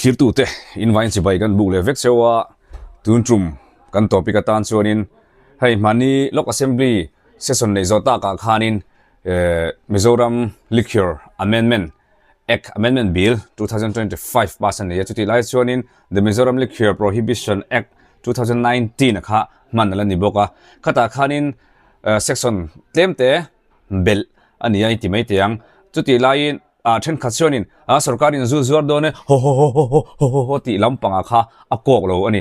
Thlirtute invain chibai kan buk leh vek cheu a, tun tum kan topic atan chuanin hei hmani Lok Assembly session neih zawh takah khanin Mizoram Liquor Amendment Act Amendment Bill 2025 pass a ni a, chutih lai chuanin The Mizoram Liquor Prohibition Act 2019 a kha hman a la ni bawk a, khatah khanin section tlem te belh a ni a i ti mai teh ang. Chutih laiin ah thenkhat chuanin ah sorkarin zu zuar dawn e haw haw haw haw haw haw haw tih lampangah kha a kawk lo a ni.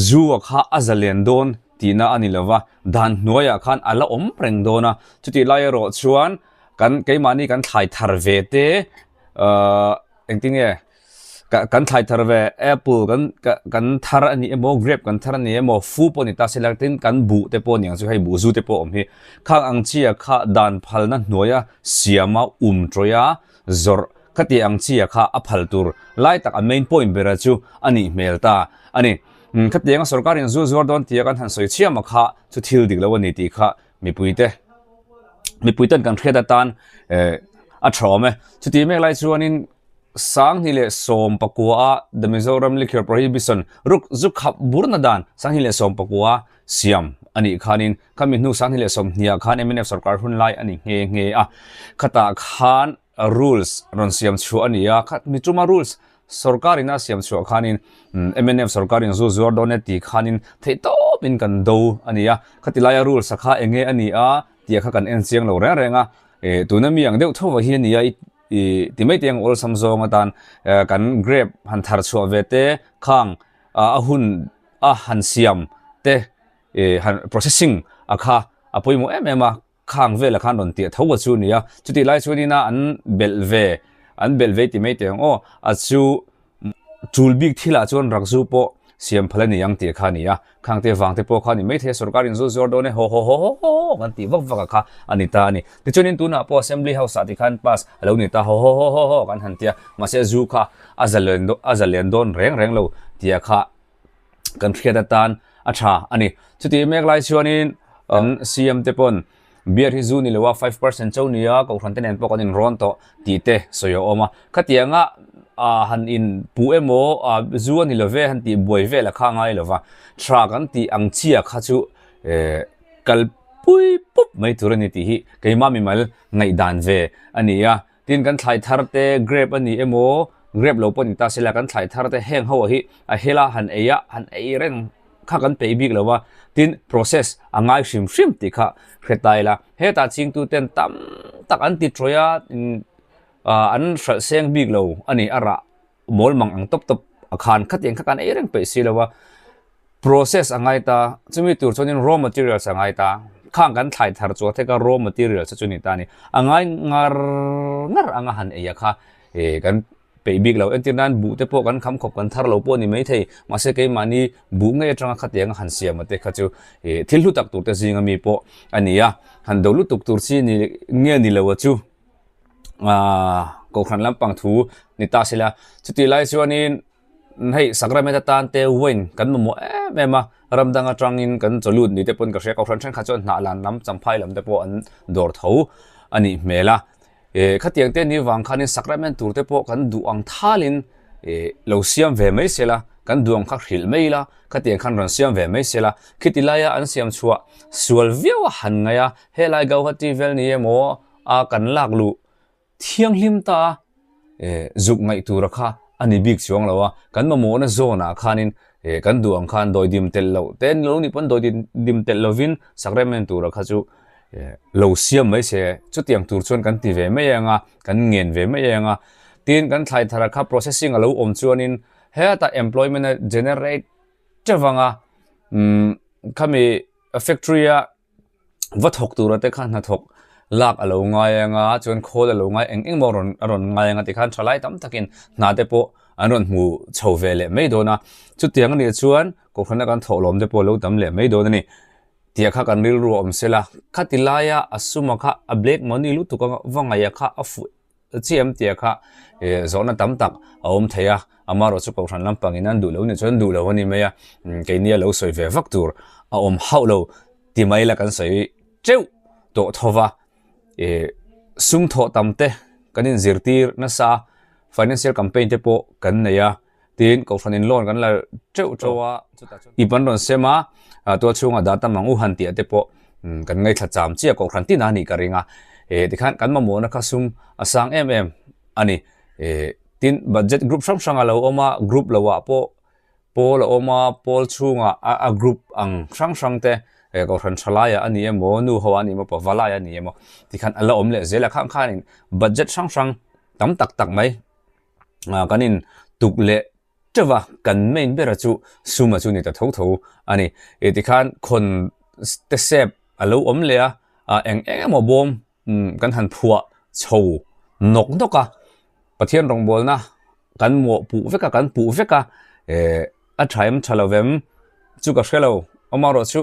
Zu a kha a zalen dawn tihna a ni lo va, dan hnuaiah khan a la awm reng dawn a. Chutih lai erawh chuan kan keimahni kan thlai thar ve te ahh engtinge kan thlai thar ve apple kan kan thar a ni emaw grape kan thar a ni emaw fu pawh a ni ta se la tin kan buh te pawh a ni ang chu hei buh zu te pawh a awm hi khang ang chi ah kha dan phalna hnuaia siama um tawih a zawrh khati ang chi ah kha a phal tur lai tak a main point bera chu a nih hmel ta a ni khatianga sorkar in zu zuar dawn tia kan han sawi chhiam a kha chu thil dik lo a ni tih kha mipui te mipui ten kan hriat atan eh a tha awm e chuti mek lai chuanin 2019 a The Mizoram Liquor Prohibition ruk zu khap burna dan 2019 siam a nih khanin khami hnu 2020 ah khan mnf sorkar hun lai a ni nghe nghe a. Khatah khan rules rawn siam chhuah a ni a, khat mi tuma rules sorkar in a siam chhuah khanin mnf sorkar in zu zuar dawn e tih khanin theih tawp in kan do a ni a. Khati laia rules a kha enge a ni a tih kha kan en chiang lo reng reng a. Tuna mi ang deuh tho hi a ni a. I ti mai teng awlsam zawng atan kan grape han thar chhuah ve te khang a hun a han siam te han processing a kha a pawimawh em em a khang velah khan rawn tih tho a chu a ni a chutih lai chuanin a an belh ve an belh ve ti mai teng aw a chu Chul bik thilah chuan rakzu pawh siam phal a ni ang tih kha a ni a, khangte vangte pawh kha a ni maithei a, sorkarin zu zuar dawn e haw haw haw haw haw kan tih vak vak a kha a ni ta a ni. Tichuanin tunah pawh Assembly House ah tikhan pass a lo ni ta haw haw haw haw haw kan han ti a, mahse zu kha a zalen a zalen dawn reng reng lo tia kha kan hriat atan a tha a ni. Chutih mek lai chuanin kan CM te pawn Beer hi zu ni lo a, 5% chauh ni a, kohhran te nen pawh kan inrawn tawh tih te sawi a awm a. Khatianga han in puh emaw zu a ni lo ve han tih buai vel a kha ngai lo va, tha kan tih ang chia kha chu kal pui pup mai tur a ni tih hi keimah mimal ngaihdan ve a ni a. Tin kan thlai thar te grape a ni emaw grape lo pawh ni ta sela kan thlai thar te heng ho hi a hela han ei a han ei reng kha kan peih bik lo a tin process a ngai hrim hrim tih kha hre ta ila hetah chingtu ten tam tak an ti tawih a an hralh seng bik lo a ni a rah mawl mang ang tawp tawp a khan khatiang kha kan ei reng peih si lo a. Process a ngai ta, chumi tur chuanin raw materials a ngai ta, khang kan thlai thar chu a thek a raw materials chu ni ta a ni, a ngai ngar ngar anga han ei a kha eh kan peih bik lo, entir nan buh te pawh kan kham khawp kan thar lo pawh a ni maithei, mahse keimahni buh ngei atanga khatianga han siam a te kha chu eh thil hlu tak tur te zinga mi pawh a ni a, han do lutuk tur chi ni nge ni lo a chu ah kohhran lampang thu ni ta sela, chutih lai chuanin. Hei sacrament atan te wine kan mamawh em em a, ram dang atangin kan chaw lut ni te pawn ka hria, kohhran thenkhat chuan hnah lan lam champhai lam te pawh an dawr tho a nih hmel a, eh khatiang te ni vang khanin sacrament tur te pawh kan duh ang thalin eh lo siam ve mai sela, kan duh ang kha hrilh mai ila, khatiang khan rawn siam ve mai sela, khiti laia an siam chhuah sual viau a han ngaih a, helai Gauhati vel ni emaw a kan lak luh Thianghlim ta zuk ngaih tura kha a ni bik chuang lo a, kan mamawhna zawnah khanin kan duh ang khan dawidim telh loh te ni lo nih pawn dawidim telh lovin sacrament tura kha chu lo siam mai se, chutiang tur chuan kan ti ve mai ang a, kan ngen ve mai ang a. Tin, kan thlai thara kha processing a lo awm chuanin hetah employment a generate teuh ang a, khami factory a va thawk tura te kha hnathawk lak a lo ngai anga chuan khawl a lo ngai eng eng maw rawn a rawn ngai anga tikhan thalai tam takin hna te pawh an rawn hmu chho ve leh mai dawn a chutiang anih chuan kohhrana kan thawh lawm te pawh a lo tam leh mai dawn a ni tih kha kan rilru a awm sela khati laia a suma kha a black money lutuk anga va ngaih a kha a fuh Chiam tia kha zawhna tam tak a awm thei a, amaherawh chu kohhran lampangin an duh lo nih chuan duh lo a ni mai a, keini a lo sawi ve vak tur a awm hauh lo ti mai la kan sawi teuh tawh tho va, sum thawh tam te kan inzirtir nasa, financial campaign te pawh kan nei a. Tin, Kohhranin loan kan la teuh teuh a, ip an rawn sem a, tual chhungah dah tam ang u han tih ah te pawh kan ngaithla cham chiah Kohhran tin a nih ka ring a. Tikhan kan mamawhna kha sum a sang em em a ni. Tin, budget group hrang hrang a lo awm a, group lo ah pawh pawl a awm a, pawl chhungah a group ang hrang hrang te Kohhran tha laiah a ni emaw, nu ho ah a ni emaw, pava laiah a ni emaw tikhan a la awm leh zel a. Khang khanin budget hrang hrang tam tak tak mai kan in tuk leh teuh a, kan main bera chu suma chu ni ta tho tho a ni. Tikhan khawn te sep a lo awm leh a, eng eng emaw bawm kan han phuah chho nawk nawk a, Pathian rawngbawlna kan mawh puh vek a, kan puh vek a, a tha em tha lo vem chu ka hre lo, amaherawh chu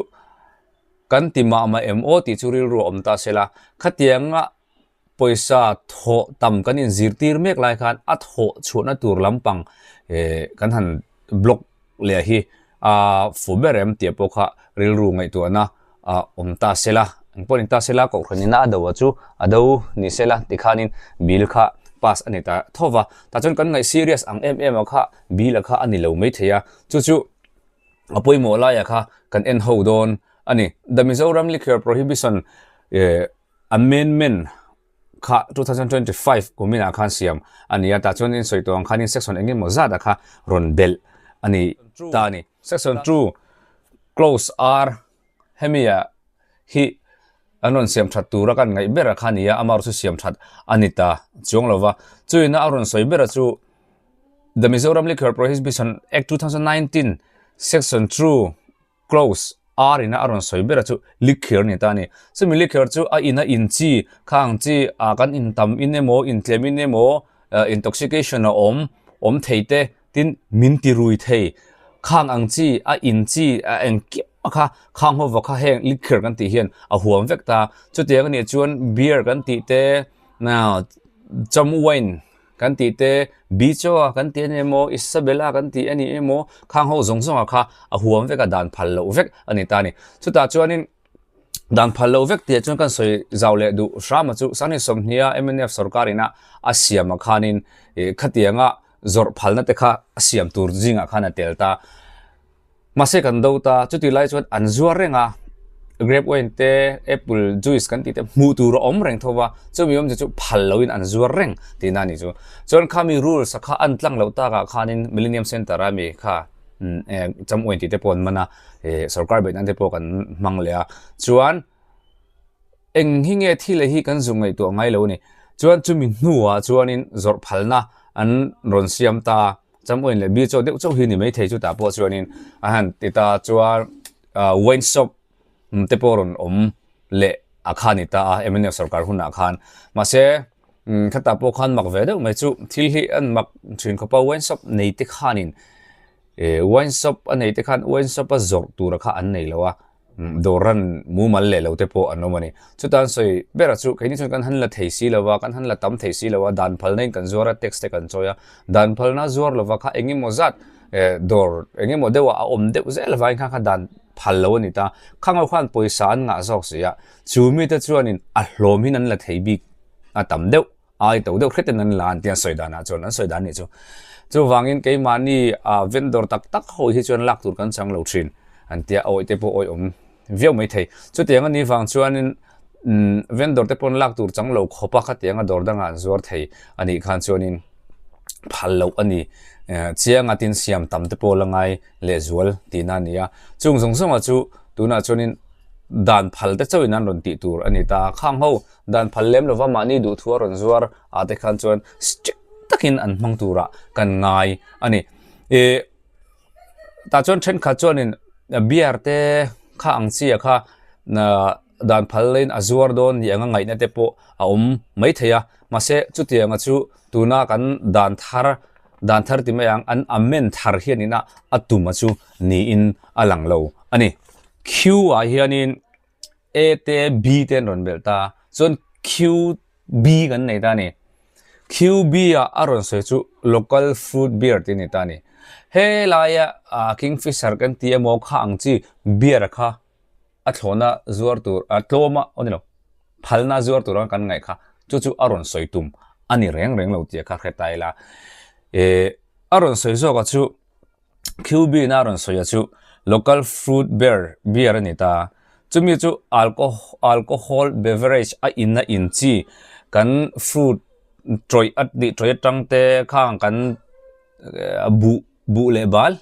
kan ti mah mah em aw tih chu rilru a awm ta se la, khatianga pawisa thawh tam kan inzirtir mek lai khan a thawh chhuahna tur lampang kan han block leh hi a fu ber em tih pawh kha rilru ngaihtuahna a awm ta se la, engpawh ni ta se la kohhran ina a do a chu a do ni se la tikhanin bill kha pass a ni ta tho va, tah chuan kan ngaih serious ang em em a kha bill a kha a ni lo maithei a, chu chu a pawimawh laiah kha kan en ho dawn a ni. The Mizoram Liquor Prohibition Amendment kha 2025 kuminah khan siam a ni a, tah chuan in sawi tawh ang khanin section eng emaw zat ah kha rawn belh a ni ta a ni. Section 2 Clause R hemi ah hi an rawn siam that tura kan ngaih ber a kha a ni a, amaherawhchu chu siam that a ni ta chuang lo va. Chuina a rawn sawi ber a chu The Mizoram Liquor Prohibition Act 2019 Section 2 Close, Ar ina a rawn sawi ber a chu liquor a ni ta a ni. Chumi liquor chu a ina in chi, khang chi ah kan in tam in emaw, in tlem in emaw, intoxication a awm, awm thei te, tin min ti rui thei. Khang ang chi, a in chi, a engkim a kha, khang ho vak kha heng liquor kan tih hian a huam vek ta. Chutiang a nih chuan beer kan tih te, cham wine, Kan tih te, Bichoa kan tih a ni emaw, Isabella kan tih a ni emaw, khang ho zawng zawngah kha a huam vek a, dan phal loh vek a ni ta a ni. Chutah chuanin dan phal loh vek tihah chuan kan sawi zau leh duh hram a chu Sangni Sawmhnia mnf sorkar ina a siamah khanin khatianga zawrh phalna te kha a siam tur zingah khan a tel ta. Mahse kan do ta, chutih lai chuan an zuar reng a, grape wine te, apple juice kan tih te hmuh tur a awm reng tho va, chumi awmzia chu phal loin an zuar reng tihna a ni chu. Chuan khami rules a kha an tlang loh takah khanin Millennium Centre a mi kha cham wine tih te pawh an man a, sorkar beih nan te pawh kan hmang leh a, chuan eng hi nge thil hi kan zuk ngaihtuah ngai lo a ni. Chuan chumi hnuah chuanin zawrh phalna an rawn siam ta. Chamuin leh beer chaw deuh chauh hi ni maithei chutah pawh chuanin a han ti ta chuan wine shop te pawh rawn awm leh a kha ni ta a mnf sorkar hunah khan mahse khatah pawh khan mak ve deuh mai chu thil hi an mak thin khawp a wine shop nei te khanin wine shop a nei te khan wine shop a zawrh tura kha an nei lo a. Dawr ran mumal leh lo te pawh an awm a ni. Chuta an sawi berah chu keini chuan kan han la thei si lo va, kan han la tam thei si lo a, dan phalna in kan zuar a, tax te kan chawi a, dan phalna zuar lova kha eng emaw zat dawr eng emaw deuhah a awm deuh zel avangin kha kha dan phal lo a ni ta. Khang ho khan pawisa an ngah zawk si a, chu mite chuanin a hlawm hin an la thei bik a tam deuh. Ai to deuh hretin an la an tia sawi danah chuan an sawi dan nih chu. Chuvangin keimahni ah vendor tak tak ho hi chuan lak tur kan chang lo thin an tia awih te pawh awih awm viau mai thei. Chutiang a nih vang chuanin umm vendor te pawn lak tur chang lo khawp a khatianga dawr dangah an zuar thei a nih khan chuanin phal loh a ni. Chianga tin siam tam te pawh la ngai lehzual tihna a ni a. Chung zawng zawngah chu tunah chuanin dan phal te chauhin an rawn tih tur a ni ta. Khang ho Dan phal lem lova mahni duhthua rawn zuar ah te khan chuan strict takin an hmang turah kan ngai a ni. Ih tah chuan thenkhat chuanin beer te kha ang chi ah kha dan phal in a zuar dawn ni anga ngaihna te pawh a awm mai thei a, mahse chutianga chu tuna kan dan thar dan thar ti mai ang an amend thar hianin a a tum a chu niin a lang lo a ni. Q ah hianin. A te B te an rawn belh ta chuan Q B kan nei ta a ni. Q B ah a rawn sawi chu local fruit beer tih a ni ta a ni. He laia ah Kingfisher kan tih emaw kha ang chi beer kha a thlawhna zuar tur a tlawma aw ni lo phalna zuar tura kan ngaih kha chu chu a rawn sawi tum a ni reng reng lo tih kha hre ta ila. Eh. A rawn sawi zawk a chu QB in a rawn sawi a chu local fruit beer beer a ni ta. Chumi chu alcohol beverage a in a in chi kan fruit tawih a tih tawih atang te khang kan buh buh leh bal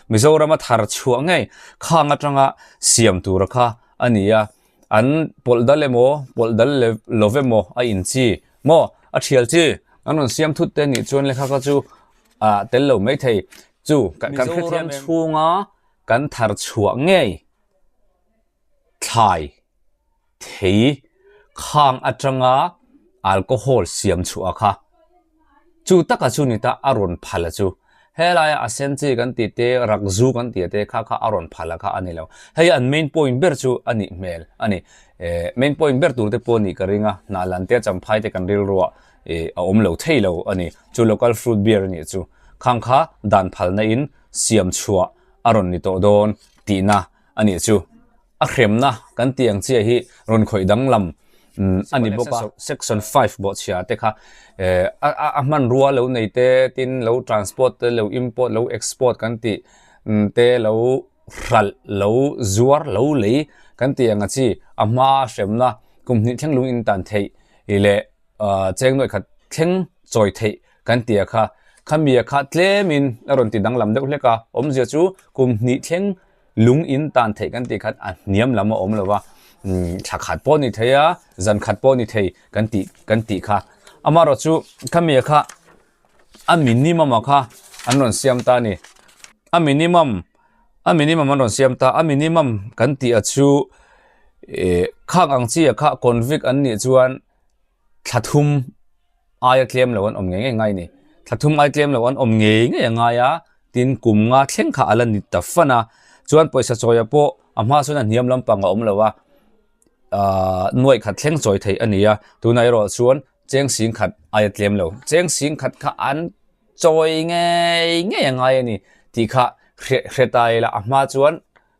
Mizoram a thar chhuah ngei khang atanga siam tur kha a ni a. An pawlh dal emaw pawlh dal love emaw a in chi maw a thial chi an rawn siam thut te nih chuan lehkha kha chu ah tel lo mai thei chu kan hrethiam chhunga kan thar chhuah ngei thlai thei khang atanga alcohol siam chhuah kha. Chu taka chu ni ta a rawn phal a chu. Helaia a sen chi kan tih te, rak zu kan tih te kha kha a rawn phal a kha a ni lo. Hei an main point ber chu a nih hmel a ni. Eh main point ber tur te pawh a nih ka ring a, hnah lan te champhai te kan rilruah eh a awm lo thei lo a ni. Chu local fruit beer a nih chu. Khang kha dan phalna in siam chhuah a rawn ni tawh dawn tihna a nih chu. A hremna kan tih ang chiah hi rawn khawih danglam a ni bawk a. Section 5 bawhchhia te kha a hmanrua lo nei te tin lo transport te lo import lo export kan tih te lo hralh lo zuar lo lei kan tih ang a chi a hma hremna kum hnih thleng lung in tan theih leh cheng nuaih khat thleng chawi theih kan tih a kha khami a kha tlemin a rawn ti danglam deuh hlek a awmzia chu kum hnih thleng Lung in tan theih kan tih khan a hniam lam a awm lo va, thla khat pawh ni thei a, zan khat pawh ni thei kan tih kan tih kha. Amaherawh chu khami kha a minimum a kha an rawn siam ta a ni. A minimum a minimum an rawn siam ta a minimum kan tih a chu eh khak ang chi a kha convict an nih chuan thla thum aia tlem lo an awm ngei ngei ngai a ni. Thla thum ai tlem lo an awm ngei ngei a ngai a, tin kum nga thleng kha a la ni ta fan a. Chuan pawisa chawia pawh a hma chuan a hniam lampang a awm lo a, ahh nuaih khat thleng chawi theih a ni a, tunah erawh chuan cheng sing khat aia tlem lo. Cheng sing khat kha an chawi ngei ngei a ngai a ni tih kha hre hre ta ila a hma chuan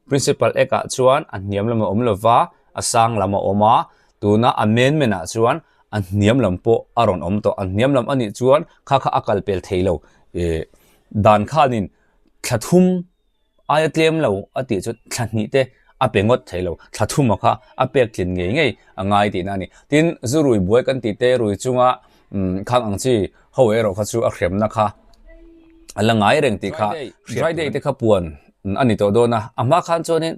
Principal Act ah chuan a hniam lam a awm lova, a sang lam a awm a, tuna amendment ah chuan a hniam lam pawh a rawn awm tawh. A hniam lam anih chuan kha kha a kal pel thei lo. Ih dan khanin thla thum aia tlem lo a tih chu thla hnih te a pe ngawt thei lo. Thla thuma kha a pek tlin ngei ngei a ngai tihna a ni. Tin, zu rui buai kan tih te rui chunga khang ang chi ho erawh kha chu a hremna kha a la ngai reng tih kha dry day te kha puan a ni tawh dawn a a hma khan chuanin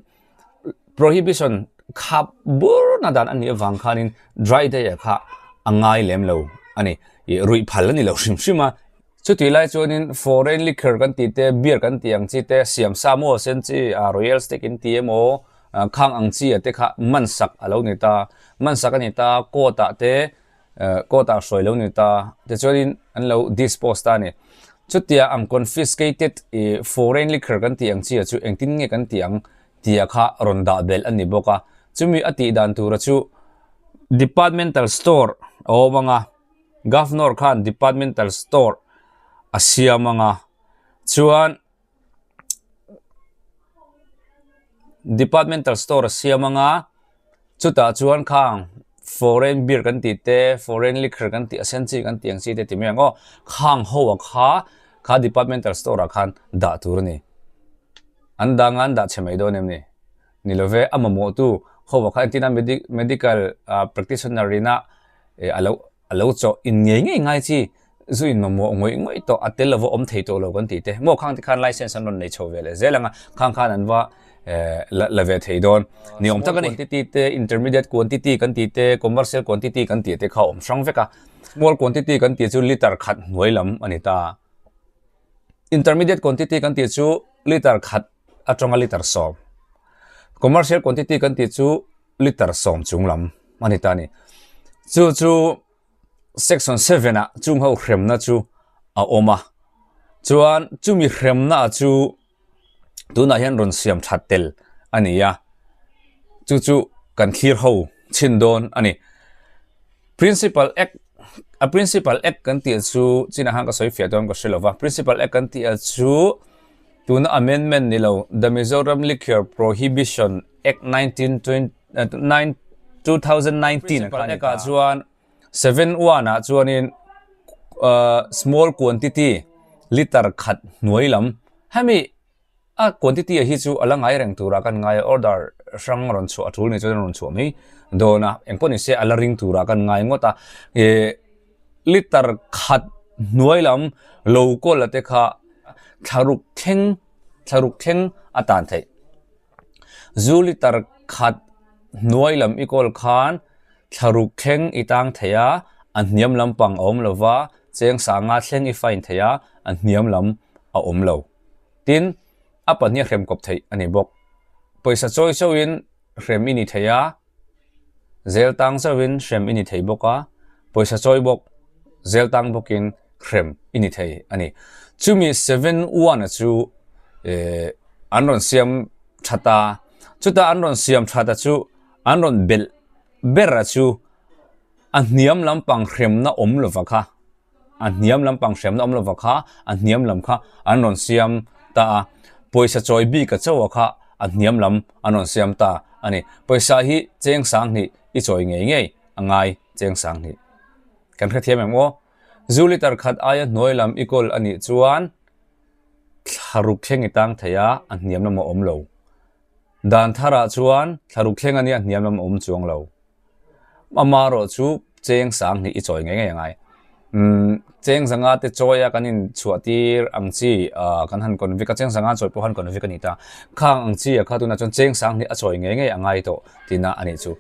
prohibition khap bur na dan a nih avang khanin dry day ah kha a ngai lem lo a ni ih ruih phal a ni lo hrim hrim a chutih lai chuanin foreign liquor kan tih te beer kan tih ang chi te siam sa maw sen chi ah royal stag in ti emaw khang ang chi ah te kha man sak a lo ni ta man sak a ni ta court ah te Court ah hruai lo ni ta tichuanin an lo dispose ta a ni. Chutia ang confiscated ih foreign liquor kan tih ang chi ah chu engtin nge kan tih ang tia kha rawn dah belh a ni bawk a. Chumi a tih dan tura chu departmental store a awm ang a, Governor khan departmental store a siam ang a, chuan Departmental store a siam anga chutah chuan khang foreign beer kan tih te foreign liquor kan tih a sen chi kan tih ang chi te ti mai ang aw khang ho ah kha kha departmental store ah khan dah tur a ni an dang a an dah chhe mai dawn em ni ni love a mamawh tu ho ah kha entirna medical ah practitioner ina eh a lo. A lo chawh in ngei ngei ngai chi, zu in mamawh ngawih ngawih tawh, a tel lova awm thei tawh lo kan tih te. Maw khang te khan license an rawn nei chho ve leh zel ang a, khang khan an va la ve thei dawn. Ni awm tak a ni. Small quantity te, intermediate quantity kan tih te, commercial quantity kan tih te kha a awm hrang vek a. Small quantity kan tih chu liter khat hnuai lam a ni ta. Intermediate quantity kan tih chu liter khat atanga liter sawm. Commercial quantity kan tih chu liter sawm chung lam a ni ta a ni. Chu chu section 7 ah chung ho hremna chu a awm a. Chuan chumi hremna chu tunah hian rawn siam that tel a ni a. Chu chu kan thlir ho chhin dawn a ni. Principal Act a Principal Act kan tih chu chinah khan ka sawi fiah dawn ka hre lova. Principal Act kan tih chu tuna amendment ni lo The Mizoram Liquor Prohibition Act 2019 khan ah chuan 7 1 ah chuanin small quantity. Liter khat hnuai lam hemi a quantity a hi chu a la ngai reng turah kan ngai a, order hrang rawn chhuah a tul ni chuan a rawn chhuah mai dawn a, engpawh ni se a la ring turah kan ngai ngawt a, ih liter khat hnuai lam lo kawl a te kha thlaruk thleng thlaruk thleng a tan theih. Zu liter khat hnuai lam i kawl khan Thlaruk thleng i tang thei a, a hniam lampang a awm lo va, cheng sanga thleng i fine thei a, a hniam lam a awm lo. Tin, a pahnih a hrem kawp theih a ni bawk. Pawisa chawi chauhin hrem i ni thei a, zel tang chauhin hrem i ni thei bawk a, pawisa chawi bawk, zel tang bawkin hrem i ni thei a ni. Chumi 7 1 a chu an rawn siam that a, chuta an rawn siam that a chu An rawn belh ber a chu a hniam lampang hremna awm lova kha, a hniam lampang hremna awm lova kha, a hniam lam kha an rawn siam ta a, pawisa chawi bik a chauh a kha a hniam lam an rawn siam ta a ni. Pawisa hi cheng sanghnih i chawi ngei ngei a ngai cheng sanghnih. Kan hrethiam em aw? Zu liter khat aia hnuai lam i kawl a nih chuan thlaruk thleng i tang thei a, a hniam lam a awm lo. Dan tharah chuan thlaruk thleng a nia hniam lam a awm chuang lo. Ama erawh chu cheng sang hnih i chawi ngei ngei a ngai. Umm cheng zanga te chawi a kan inchhuah tir ang chi ah kan han convict a, cheng zanga chawi pawh han convict a ni ta. Khang ang chi ah kha tunah chuan cheng sang hnih a chawi ngei ngei a ngai tawh tihna a nih chu.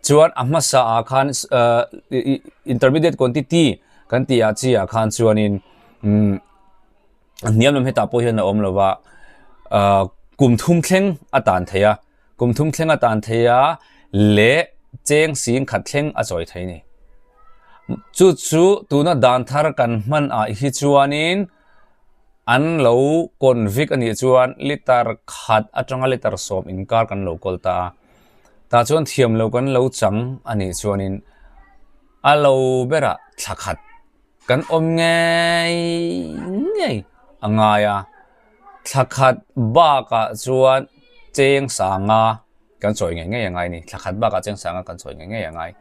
Chuan a hmasa ah khan ah intermediate quantity kan tih ah chi ah khan chuanin umm A hniam lam hetah pawh hian a awm lo va, ahh kum thum thleng a tan thei a, kum thum thleng a tan thei a leh cheng sing khat thleng a chawi thei a ni. Chu chu tuna dan thar kan hman ah hi chuanin an lo convict a nih chuan liter khat atanga liter sawm inkar kan lo kawl ta a, tah chuan thiam lo kan lo chang a nih chuanin a lo berah thla khat. Kan awm ngei ngei a ngai a, thla khat bakah chuan cheng sanga kan chawi ngei ngei a ngai a ni. Thla khat bakah cheng sanga kan chawi ngei ngei a ngai.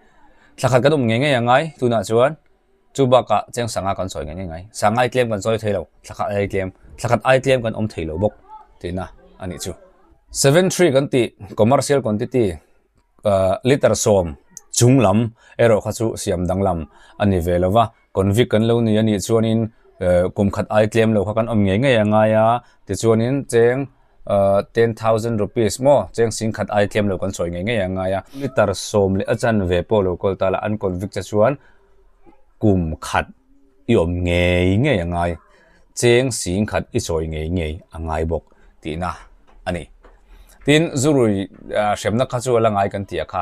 Thla khat kan awm ngei ngei a ngai tunah chuan chu bakah cheng sanga kan chawi ngei ngei a ngai. Sanga ai tlem kan chawi thei lo, thla khat ai tlem, thla khat ai tlem kan awm thei lo bawk tihna a nih chu. 73 kan tih commercial quantity Liter sawm chung lam erawh kha chu siam danglam a ni ve lo va, convict kan lo ni a nih chuanin kum khat ai tlem lo kha kan awm ngei ngei a ngai a, tichuanin cheng 10,000 rupees maw cheng sing khat ai tlem lo kan sawi ngei ngei a ngai a. Liter sawm leh a chanve pawh lo kawl ta la an convict che chuan kum khat i awm ngei ngei a ngai. Cheng sing khat i chawi ngei ngei a ngai bawk tihna a ni. Tin, zurui hremna kha chu a la ngai kan tih a kha,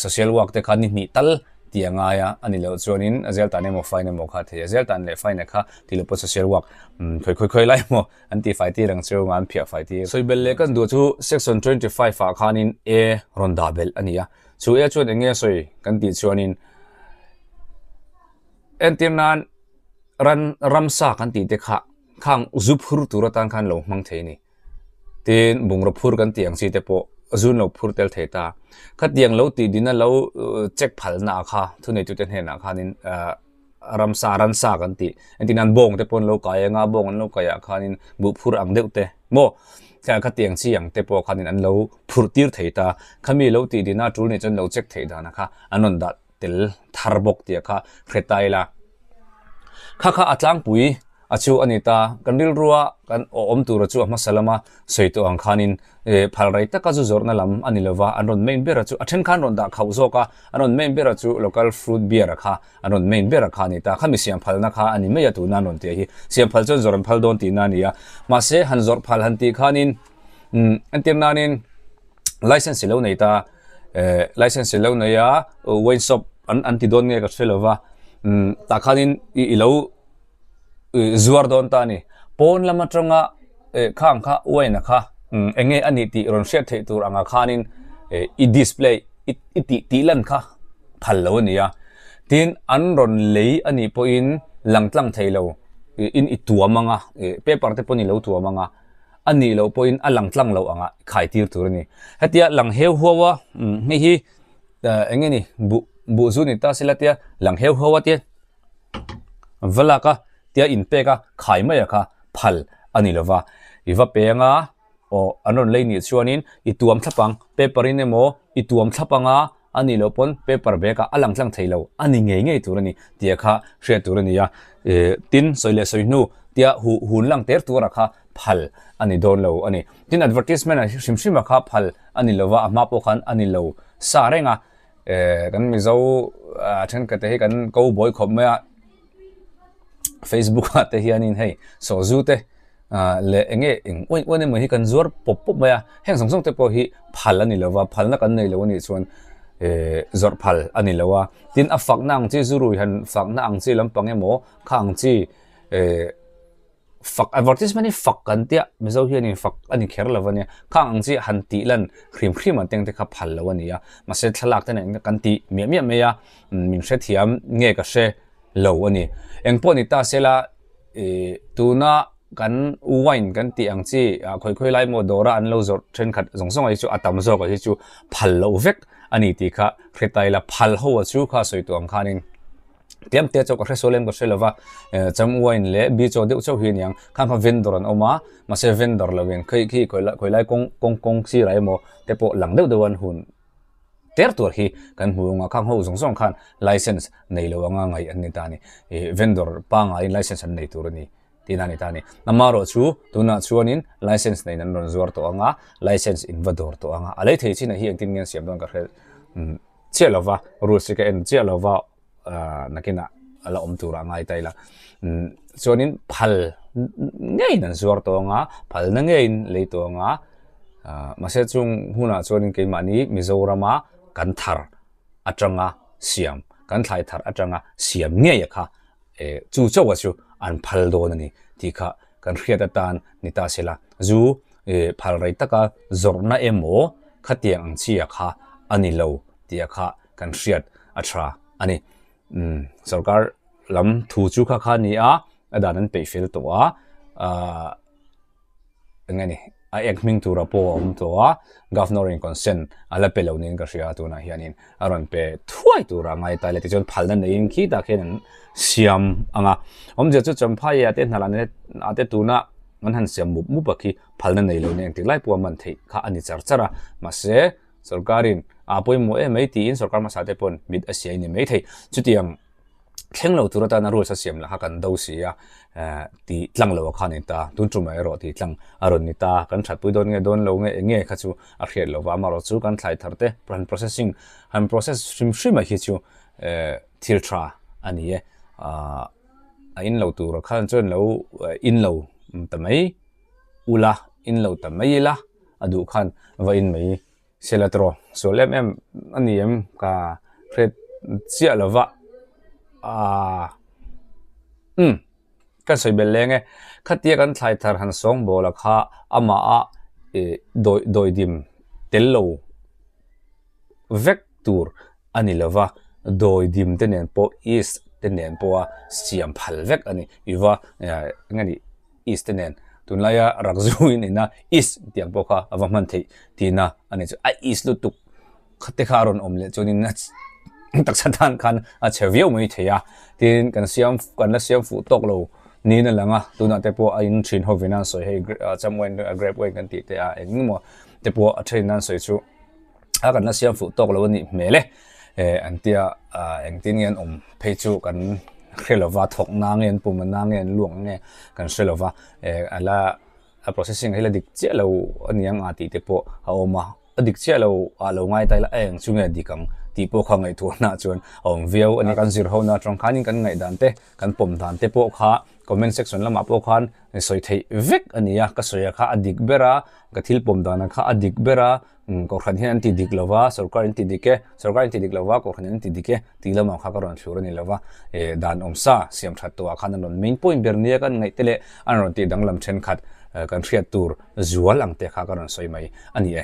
social work te kha ni hnih tal tih a ngai a, a ni loh chuanin a zel tan emaw fine emaw kha a thei a, zel tan leh fine kha tih loh pawh social work khawi khawi khawi lai emaw an tih fai tir ang chu an phiah fai tir. Sawi belh leh kan duh chu section 25 ah khanin A rawn dah belh a ni a, chu A chuan eng nge sawi kan tih chuanin entir nan ran ramsa kan tih te kha khang zu phur tur atan khan lo hmang thei a ni. Tin, bungraw phur kan tih ang chi te pawh zun lo phur tel thei ta. Khatiang lo tih dina lo check phalna ah kha thuneitute hnenah khanin ah ramsa ransa kan tih engtin nan bawng te pawh an lo kai anga bawng an lo kai ah khanin buh phur ang deuh te maw khatiang chi ang te pawh khanin an lo phurh tir thei ta. Khami lo tih dina tul nih chuan lo check theih danah kha an rawn dah tel thar bawk tih kha hre ta ila. Kha kha a tlangpui a chu a ni ta, kan rilrua kan awm tura chu a hmasa lama sawi tawh ang khanin phal rei taka zu zawrhna lam a ni lova, an rawn main bera chu a then khan rawn dah khauh zawk a, an rawn main bera chu local fruit beer a kha an rawn main bera kha a ni ta, khami siam phalna kha a ni mai a tuna an rawn tih hi, siam phal chuan zawrh an phal dawn tihna a ni a, mahse han zawrh phal han tih khanin entir nanin license i lo nei ta. eh license i lo nei a wine shop an an ti dawn nge ka hre lo va umm tah khanin i i lo ih zuar dawn ta a ni pawn lam atanga eh khang kha wine a kha umm eng nge a nih tih rawn hriat theih tur angah khanin eh i display i i tih tih lan kha phal lo a ni a tin an rawn lei a nih pawhin lang tlang thei lo ih in i tuam ang a ih paper te pawhin i lo tuam ang a. A nih loh pawhin a lang tlang loh anga khai tir tur a ni. Hetia lang heu huau a, hei hi eng nge ni buh buh zu ni ta sela tia lang heu huau a tia va lak a tia inpek a khai mai a kha phal a ni lova. I va peng a, aw an rawn lei nih chuanin i tuam thlap ang, paper in emaw i tuam thlap ang a, a nih loh pawn paper bag ah a lang tlang thei lo a ni ngei ngei tur a ni tia kha hriat tur a ni a. Tin, sawi leh sawi hnu tia huh hun lang ter tur a kha phal a ni dawn lo a ni. Tin, advertisement ah hrim hrim a kha phal a ni lova, a hma pawh khan a ni lo sa reng a. Kan Mizo thenkhat te hi kan ko buai khawp mai a, Facebook ah te hianin hei sawzu te leh eng nge eng uain uain emaw hi kan zuar pawp pawp mai a, heng zawng zawng te pawh hi phal a ni lo va, phalna kan nei lo a nih chuan zawrh phal a ni lo a. Tin, a fakna ang chi zurui han fakna ang chi lampang emaw kha ang chi Fak advertisement hi fak kan tia Mizo hianin fak a ni kher lo ania khang ang chi han tih lan hrim hrim ang teng te kha phal lo ania mahse thlalak te nen kan tih miah miah mai a min hrethiam nge ka hre lo ani engpawh ni ta sela ih tuna kan wine kan tih ang chi ah khawi khawi lai maw dawra an lo zawrh thenkhat zawng zawng ah hi chu a tam zawk ah hi chu phal loh vek ani tih kha hre ta ila phal ho ah chu kha sawi tawh ang khanin. Tiam te chauh ka hre sual em ka hre lova cham wine leh bi chaw deuh chauh hi a niang khang kha vendor an awm a mahse vendor lo in khawi khi khawi lai kawng kawng kawng sirah emaw te pawh lang deuh deuh an hun ter tur hi kan hmu ang a khang ho zawng zawng khan license nei lo anga ngaih an ni ta a ni ih vendor pangaiin license an nei tur a ni tihna a ni ta a ni amaherawh chu tunah chuanin license neiin an rawn zuar tawh ang a license in va dawr tawh ang a a lei thei chinah hi engtin nge an siam dawn ka hre chiah lova rules hi ka en chiah lova nakinah a la awm turah ngai ta ila chuanin phal ngeiin an zuar tawh ang a phalna ngeiin lei tawh ang a mahse chung hunah chuanin keimahni Mizorama kan thar atanga siam kan thlai thar atanga siam ngei a kha chu chauh a chu an phal dawn a ni tih kha kan hriat atan ni ta sela zu phal rei taka zawrhna emaw khatiang ang chi a kha a ni lo tih a kha kan hriat a tha a ni. Umm sorkar lam thu chu kha kha a ni a, a dan an peih fel tawh a, ahh eng nge ni a ek hming tura pawh a awm tawh a, governor in consent a la pe lo niin ka hria a tunah hianin a rawn pe thuai tura ngai ta le tichuan phalna neiin khitah khian an siam ang a, awmzia chu Champhai ah te hnalh ah te tuna an han siam mup mup a khi phalna nei lo nen engtik lai pawh a man theih kha a ni char char a, mahse Sorkarin a pawimawh em mai tiin sorkar hmasa te pawn mit a siai ni mai thei. Chutiang thleng lo tur atana rules a siam lah kha kan do si a, tih tlang lo a kha a ni ta. Tun tumah erawh tih tlang a rawn ni ta. Kan thatpui dawn nge dawn lo nge eng nge kha chu a hriat lo va. Amaherawh chu kan thlai thar te han processing han process hrim hrim a hi chu thil tha a ni e. A in lo tur khan chuan lo in lo ta mai ula, in lo ta mai ila. a duh khan va in mai sela tawh sual em em a ni em ka hre chiah lo va aaa umm ka sawi belh leng e khatia kan thlai thar han sawng bawl a kha amah a ih dawi dawidim tel lo vek tur a ni lo va dawidim te nen pawh yeast te nen pawh a siam phal vek a ni i va eng nge ni. East te nen tunlaia rakzu in ina East tiang pawh kha a va hman theih tihna a ni chu a East lutuk kha te kha a rawn awm leh chuanin a taksa tan khan a chhe viau mai thei a tin kan siam kan la siam fuh tawk lo niin a lang a tunah te pawh a in thin hovin an sawi hei cham wine grape wine kan tih te a eng emaw te pawh a then an sawi chu. A kan la siam fuh tawk lo a nih hmel e eh an tia ah engtin nge an awm phei chu kan hre lo va thawk na nge an pum a na nge an luak nge kan hre lo va eh a la a processing hi la dik chiah lo a ni ang a tih te pawh a awm a a dik chiah lo ah lo ngai ta ila a eng chu nge dik ang tih pawh kha ngaihtuahna chuan a awm viau a ni kan zir ho na atang khanin kan ngaihdan te kan pawm dan te pawh kha comment section lamah pawh khan sawi theih vek a ni a ka sawi a kha a dik ber a ka thil pawm dan a kha a dik ber a. Kohhran hian an ti dik lo va, sorkar in ti dik e, sorkar in ti dik lo va, kohhran in an ti dik e tih lamah kha ka rawn thlur a ni lo va. Dan awm sa siam that tawhah khan an rawn main point ber nia kan ngaih te leh an rawn tih danglam thenkhat kan hriat tur zual ang te kha ka rawn sawi mai a ni e.